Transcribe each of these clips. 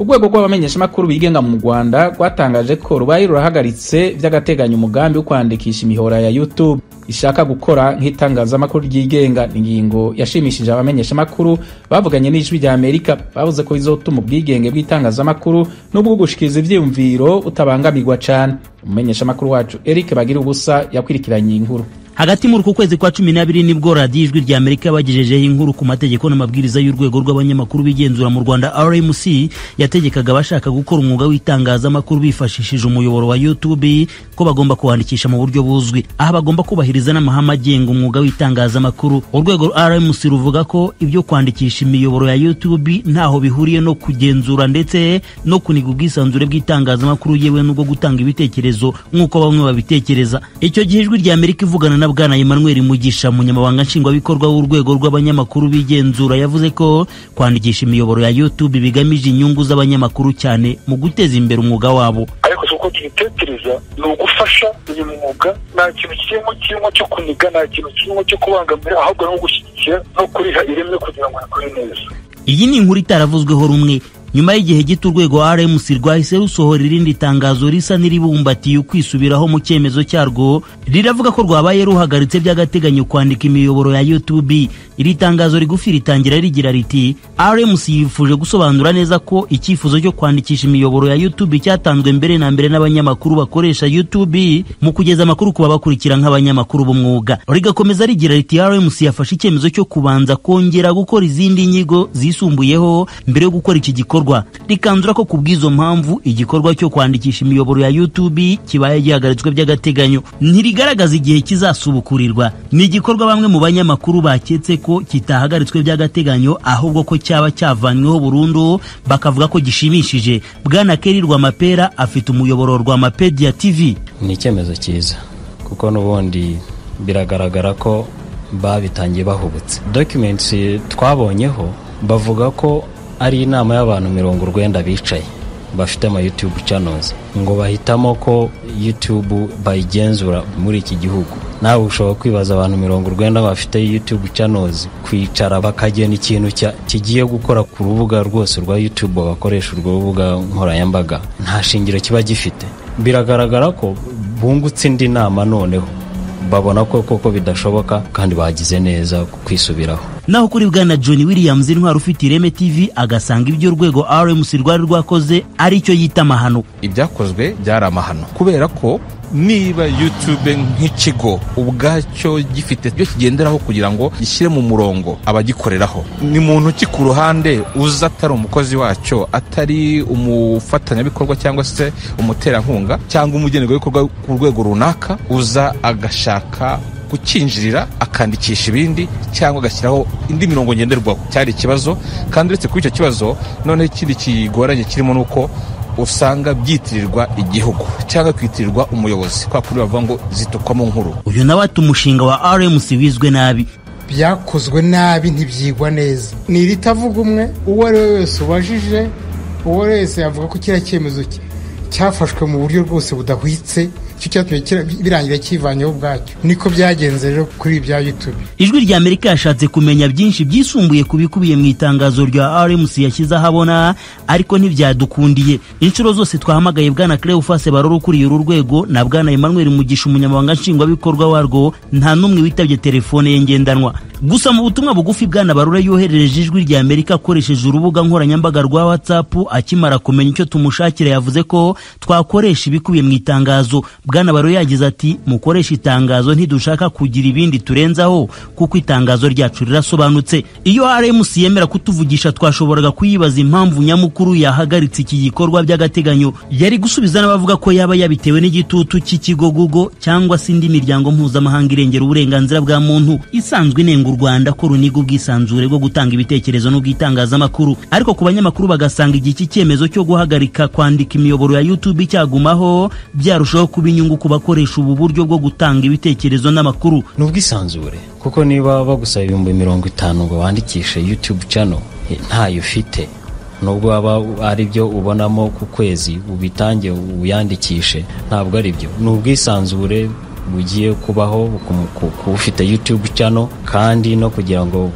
Urwego rw'abamenyeshamakuru bigenga mu Rwanda rwatangaje ko rubaye rurahagaritse vy'agateganyo umugambi wo kwandikisha imihora ya YouTube ishaka gukora nk'itangazamakuru ryigenga. Ingingo yashimishije abamenyeshamakuru bavuganye n'Ijwi rya Amerika, bavuze ko izotuma ubwigenge bw'itangazamakuru n'ubwo gushikiriza ivyiyumviro butabangamirwa cane. Umumenyeshamakuru wacu Eric Bagira Ubusa yakwirikiranye inkuru. Hagati muri uku kwezi kwa 12 nibwo Radiyo Ijwi rya Amerika bagejejeho inkuru ku mategeko n'amabwiriza y'urwego rw'abanyamakuru bigenzura mu Rwanda RMC, yategekaga abashaka gukora umwuga w'itangazamakuru bifashishije umuyoboro wa YouTube ko bagomba kuwandikisha mu buryo buzwi, aho bagomba kubahiriza n'amahame agenga umwuga w'itangazamakuru. Urwego RMC ruvuga ko ibyo kwandikisha imiyoboro ya YouTube ntaho bihuriye no kugenzura ndetse no kuniga ubwisanzure bw'itangazamakuru, yewe n'ubwo gutanga ibitekerezo nk'uko bamwe babitekereza. Icyo gihe Ijwi rya Amerika ivugana na Bwana Emmanuel Mugisha, umunyamabanga nshingwabikorwa w'urwego rw'abanyamakuru bigenzura, yavuze ko kwandikisha imiyoboro ya YouTube bigamije inyungu z'abanyamakuru cyane mu guteza imbere umwuga wabo. Ariko uko tubitekereza ni ugufasha uyu mwuga, nta kintu kirimo cyo kuniga, nta kintu kirimo cyo kubangamira, ahubwo no gushyigikira no kuriha ireme kugira ngo rikore neza. Iyi ni inkuru itaravuzweho rumwe. Nyuma y'igihe gito urwego RMC rwahise rusohora irindi tangazo risa n'iribumbatiye ukwisubiraho mu cyemezo cyarwo, riravuga ko rwabaye ruhagaritse by'agateganyo kwandika imiyoboro ya YouTube. Iri tangazo rigufi ritangira rigira riti: RMC yifuje gusobanura neza ko icyifuzo cyo kwandikisha imiyoboro ya YouTube cyatanzwe mbere na mbere n'abanyamakuru bakoresha YouTube mu kugeza amakuru ku babakurikira nk'abanyamakuru b'umwuga. Rigakomeza rigira riti: RMC yafashe icyemezo cyo kubanza kongera gukora izindi nyigo zisumbuyeho mbere yo gukora iki gikorwa. Rikanzura ko kubw'izo mpamvu igikorwa cyo kwandikisha imiyoboro ya YouTube kibaye gihagaritswe by'agateganyo. Ntirigaragaza igihe kizasubukurirwa. Ni igikorwa bamwe mu banyamakuru baketse ko kitahagaritswe by'agateganyo, ahubwo ko cyaba cyavanyweho burundu, bakavuga ko gishimishije. Bwana Kerry Rwamapera afite umuyoboro Rwamapedia TV. Ni icyemezo cyiza kuko n'ubundi biragaragara ko babitangiye bahubutse. Documents twabonyeho bavuga ko ari inama y'abantu 90 bicaye bafite ama YouTube channels, ngo bahitamo ko YouTube bayigenzura muri iki gihugu. Nawe ushobora kwibaza abantu 90 bafite YouTube channels kwicara bakagena ikintu kigiye gukora ku rubuga rwose rwa YouTube bakoresha urwo rubuga nkoranyambaga, nta shingiro kiba gifite. Biragaragara ko bungutse indi nama, noneho babona ko koko bidashoboka kandi bagize neza kwisubiraho. Naho kuri Bwana John Williams Intwari ufite Ireme TV, agasanga ibyo urwego RMC rwari rwakoze ari cyo yita amahano. Ibyakozwe byari amahano kubera ko niba YouTube nk'ikigo ubwacyo gifite ibyo kigenderaho kugira ngo gishyire mu murongo abagikoreraho, ni muntu ki ku ruhande uza atari umukozi wacyo, atari umufatanyabikorwa cyangwa se umuterankunga cyangwa umugenerwabikorwa ku rwego runaka, uza agashaka kukinjirira akandikisha ibindi cyangwa agashyiraho indi mirongo ngenderwaho. Cyari ikibazo, kandi uretse kuri icyo kibazo noneho ikindi kigoranye kirimo nuko usanga byitirirwa igihugu cyangwa kwitirirwa umuyobozi, kwa kuri bavuga ngo zitukwamo nkuru. Uyu nawe ati umushinga wa RMC wizwe nabi, byakozwe nabi, ntibyigwa neza. Ni iritavuga umwe, uwo ari we wese ubajije, uwo wese yavuga ko kiriya cyemezo cyafashwe mu buryo rwose budahwitse, icyo cyatumye birangira kivanyeho ubwacyo. Niko byagenze rero kuri ibya YouTube. Ijwi rya Amerika yashatse kumenya byinshi byisumbuye ku bikubiye mu itangazo rya RMC yashyize ahabona, ariko ntibyadukundiye. Inshuro zose twahamagaye Bwana Cleophas Barore ukuriye uru rwego na Bwana Emmanuel Mugisha umunyamabanga nshingwabikorwa warwo, nta n'umwe witabye telefone ye ngendanwa. Gusa mu butumwa bugufi Bwana Barore yoherereje Ijwi rya Amerika akoresheje urubuga nkoranyambaga rwa WhatsApp akimara kumenya icyo tumushakira, yavuze ko twakoresha ibikubiye mu itangazo. Bwana Barore yagize ati: mukoresha itangazo, ntidushaka kugira ibindi turenzaho kuko itangazo ryacu rirasobanutse. Iyo RMC yemera kutuvugisha twashoboraga kuyibaza impamvu nyamukuru yahagaritse iki gikorwa by'agateganyo. Yari gusubiza n'abavuga ko yaba yabitewe n'igitutu cy'ikigo Google cyangwa se indi miryango mpuzamahanga irengera uburenganzira bwa muntu isanzwe inenga u Rwanda ko runiga ubwisanzure bwo gutanga ibitekerezo n'ubwitangazamakuru. Ariko ku banyamakuru bagasanga igihe iki cyemezo cyo guhagarika kwandika imiyoboro ya YouTube cyagumaho byarushaho kuba inyungu ku bakoresha ubu buryo bwo gutanga ibitekerezo n'amakuru. Ni ubwisanzure kuko niba bagusaba 50,000 ngo wandikishe YouTube channel ntayo ufite, nubwo waba ari byo ubonamo ku kwezi ubitange uyandikishe, ntabwo ari byo. Ni ubwisanzure bugiye kubaho ku ufite YouTube channel, kandi no kugira ngo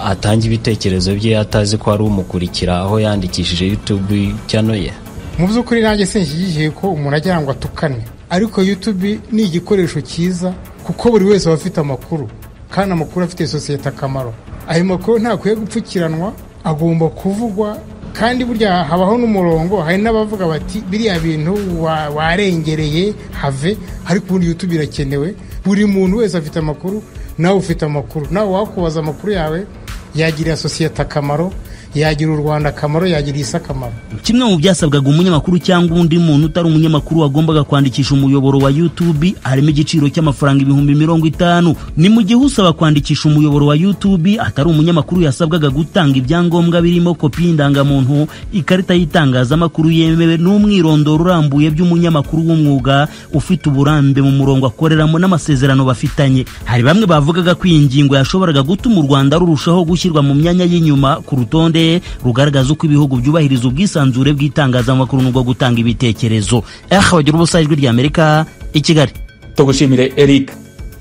atange ibitekerezo bye atazi ko ari umukurikira aho yandikishije YouTube channel ye. Mu by'ukuri nanjye sinshyigikiye ko umuntu agira ngo atukane, ariko YouTube ni igikoresho cyiza kuko buri wese aba afite amakuru, kandi amakuru afite sosiyete akamaro. Ayo makuru ntakwiye gupfukiranwa, agomba kuvugwa, kandi burya habaho n'umurongo. Hari n'abavuga bati biriya bintu warengereye have, ariko ubundi YouTube irakenewe. Buri muntu wese afite amakuru, nawe ufite amakuru, nawe wakubaza amakuru yawe yagirira sosiyete akamaro, yagira u Rwanda akamaro, yagira isi akamaro. Kimwe mu byasabwaga umunyamakuru cyangwa undi muntu utari umunyamakuru wagombaga kwandikisha umuyoboro wa YouTube harimo igiciro cy'amafaranga 50,000. Ni mu gihe usaba kwandikisha umuyoboro wa YouTube atari umunyamakuru yasabwaga gutanga ibyangombwa birimo kopi y'indangamuntu, ikarita y'itangazamakuru yemewe n'umwirondoro urambuye by'umunyamakuru w'umwuga ufite uburambe mu murongo akoreramo n'amasezerano bafitanye. Hari bamwe bavugaga ko iyi ngingo yashoboraga gutuma u Rwanda rurushaho gushyirwa mu myanya y'inyuma ku rutonde rugaragaza uko ibihugu byubahiriza ubwisanzure bw'itangazamakuru n'ubwo gutanga ibitekerezo. Bagira ubusa, Ijwi ry'Amerika i Kigali. Tugushimire Eric.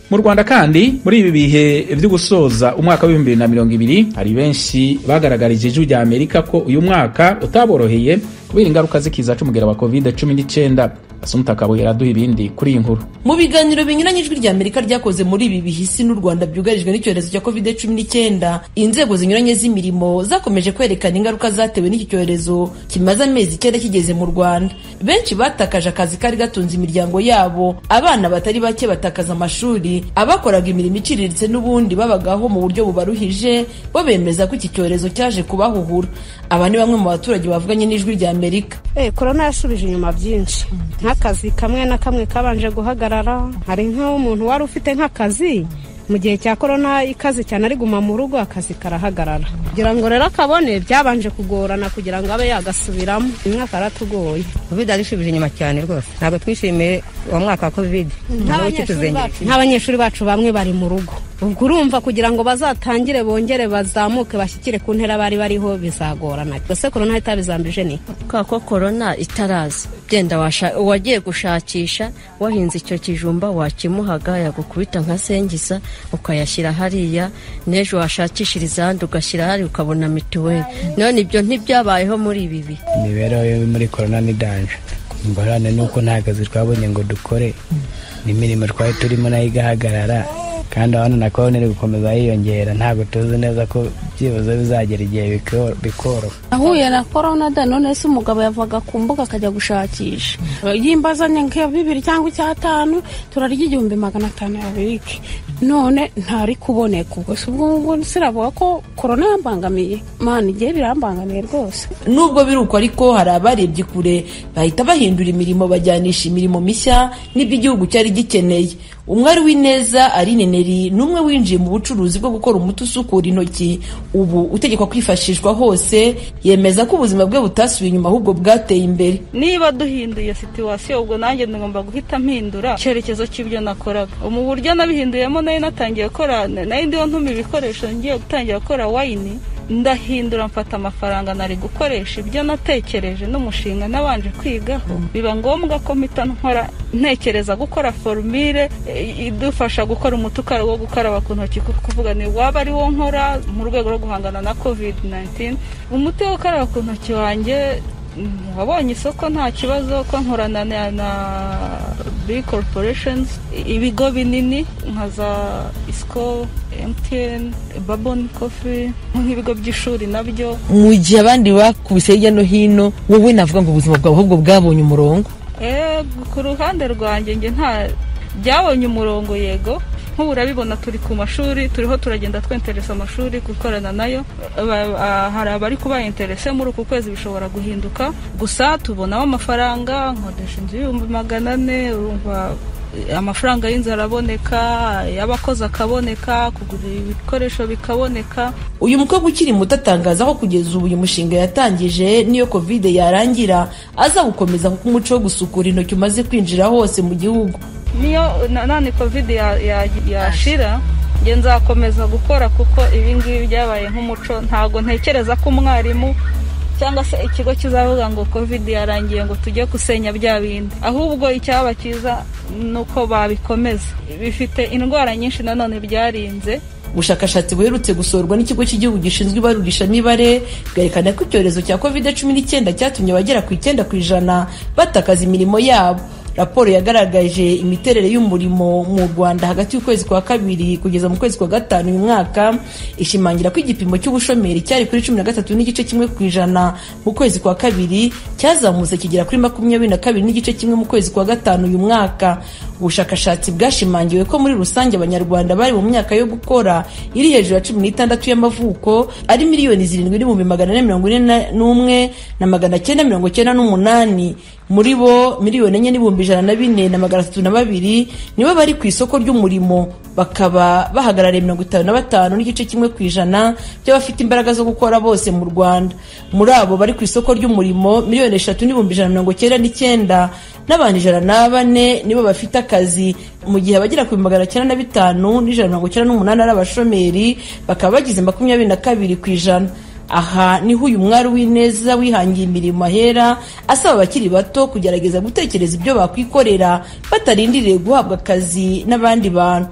Mu Rwanda kandi muri ibi bihe byo gusoza umwaka wa 2020 hari benshi bagaragarije Ijwi ry'Amerika ko uyu mwaka utaboroheye kubera ingaruka z'ikiza c'umugera wa COVID-19. Asumta Kabuye araduha ibindi kuri iyi nkuru. Mu biganiro binyuranye Ijwi ry'Amerika ryakoze muri ibi bihisi n'u Rwanda byugarijwe n'icyorezo cya COVID-19, inzego zinyuranye z'imirimo zakomeje kwerekana ingaruka zatewe n'iki cyorezo kimaze amezi 9 kigeze mu Rwanda. Benshi batakaje akazi kari gatunze imiryango yabo, abana batari bake batakaza amashuri, abakoraga imirimo iciriritse n'ubundi babagaho mu buryo bubaruhije, bo bemeza ko iki cyorezo cyaje kubahuhura. Aba ni bamwe mu baturage bavuganye n'Ijwi ry'Amerika. Korona yasubije inyuma byinshi, nk'akazi kamwe na kamwe kabanje guhagarara. Hari nk'umuntu wari ufite nk'akazi mu gihe cya korona ikaze cyane ari guma mu rugo, akazi karahagarara. Kugira ngo rero akabone byabanje kugorana kugira ngo abe yagasubiramo. Umwaka aratugoye. Covid yarishubije inyuma cyane rwose, ntabwo twishimiye uwo mwaka wa Covid. Nk'abanyeshuri bacu bamwe bari mu rugo, ubwo urumva kugira ngo bazatangire bongere bazamuke bashyikire ku ntera bari bariho bizagorana. Ese korona itabizambije ni ko korona itaraza genda wagiye gushakisha wahinze icyo kijumba wakimuhaga yagukubita nka sengisa ukayashyira hariya, n'ejo washakishiriza ahandi ugashyira hariya ukabona mituweli. None ibyo ntibyabayeho muri ibi bihe. Imibereho yo muri korona ni danje, ingorane ni uko nta kazi twabonye ngo dukore, n'imirimo twari turimo nayo igahagarara, kandi abana na korona iri gukomeza yiyongera, ntabwo tuzi neza ko byibuze bizagera igihe bikoroha. Nahuye na korona da, none se umugabo yavaga ku mbuga akajya gushakisha, yimbazanye nka 2 cyangwa 5 turarya 1500 ya birike, none ntari kuboneka. Ubwo se ubwo siravuga ko korona yambangamiye, mana igihe birambangamiye rwose. Nubwo biruko ariko hari abarebye kure bahita bahindura imirimo, bajyanisha imirimo mishya n'ibyo igihugu cyari gikeneye. Umwari w'Ineza Aline Neri numwe winjiye mu bucuruzi bwo gukora umuti usukura intoki, ubu utegekwa kwifashishwa hose, yemeza ko ubuzima bwe butasubiye inyuma ahubwo bwateye imbere. Niba duhinduye situation, ubwo nanjye ngomba guhita mpindura icyerekezo cy'ibyo nakoraga. Mu buryo nabihinduyemo nayo natangiye gukora, nayo ndiho ntuma ibikoresho ngiye gutangira gukora wine, ndahindura mfata amafaranga nari gukoresha ibyo natekereje n'umushinga nabanje kwigaho. Biba ngombwa ko mpita nkora ntekereza gukora formule idufasha gukora umuti wo gukaraba ku ntoki, kuvuga ni waba ari wo nkora mu rwego rwo guhangana na COVID-19. Umuti wo gukaraba ku ntoki wanjye wabonye isoko nta kibazo, ko nkorana na big corporations, ibigo binini nka za Isco, MTN, Babon Coffee, nk'ibigo by'ishuri nabyo. Mu gihe abandi bakubise hirya no hino, wowe navuga ngo ubuzima bwawe ahubwo bwabonye umurongo. Ku ruhande rwanjye nge nta byabonye umurongo, yego. Nk'ubu urabibona turi ku mashuri, turiho turagenda twenteresa amashuri gukorana nayo, hari abari kuba interese muri uku kwezi bishobora guhinduka, gusa tubonamo amafaranga, nkodesha inzu 400,000, urumva amafaranga y'inzu araboneka, y'abakozi akaboneka, kugura ibikoresho bikaboneka. Uyu mukobwa ukiri muto atangaza ko kugeza ubu uyu mushinga yatangije niyo Covid yarangira azawukomeza, kuko umuco wo gusukura intoki umaze kwinjira hose mu gihugu. Niyo nani Covid yashira nge nzakomeza gukora, kuko ibi ngibi byabaye nk'umuco. Ntago ntekereza ko umwarimu cyangwa se ikigo kizavuga ngo Covid yarangiye ngo tujye gusenya bya bindi, ahubwo icyaba cyiza nuko babikomeza. Bifite indwara nyinshi nanone byarinze. Ubushakashatsi buherutse gusohorwa n'ikigo cy'igihugu gishinzwe ibarurishamibare bwerekana ko icyorezo cya COVID-19 cyatumye abagera ku 9% batakaza imirimo yabo. Raporo yagaragaje imiterere y'umurimo mu Rwanda hagati y'ukwezi kwa kabiri kugeza mu kwezi kwa gatanu uyu mwaka, ishimangira ko igipimo cy'ubushomeri cyari kuri 13.1% mu kwezi kwa kabiri, cyazamutse kigera kuri 22.1 mu kwezi kwa gatanu uyu mwaka. Ubushakashatsi bwashimangiwe ko muri rusange Abanyarwanda bari mu myaka yo gukora iri hejuru ya 16 y'amavuko ari 7,441,998, muri bo 4,104,302 nibo bari ku isoko ry'umurimo, bakaba bahagarariye 55.1% by'abafite imbaraga zo gukora bose mu Rwanda. Muri abo bari ku isoko ry'umurimo, 3,199 n'abantu 104 nibo bafite akazi, mu gihe abagera ku 905,198 ari abashomeri, bakaba bagize 22%. Aha niho uyu mwari w'ineza wihangiye imirimo ahera asaba abakiri bato kugerageza gutekereza ibyo bakwikorera batarindiriye guhabwa akazi n'abandi bantu.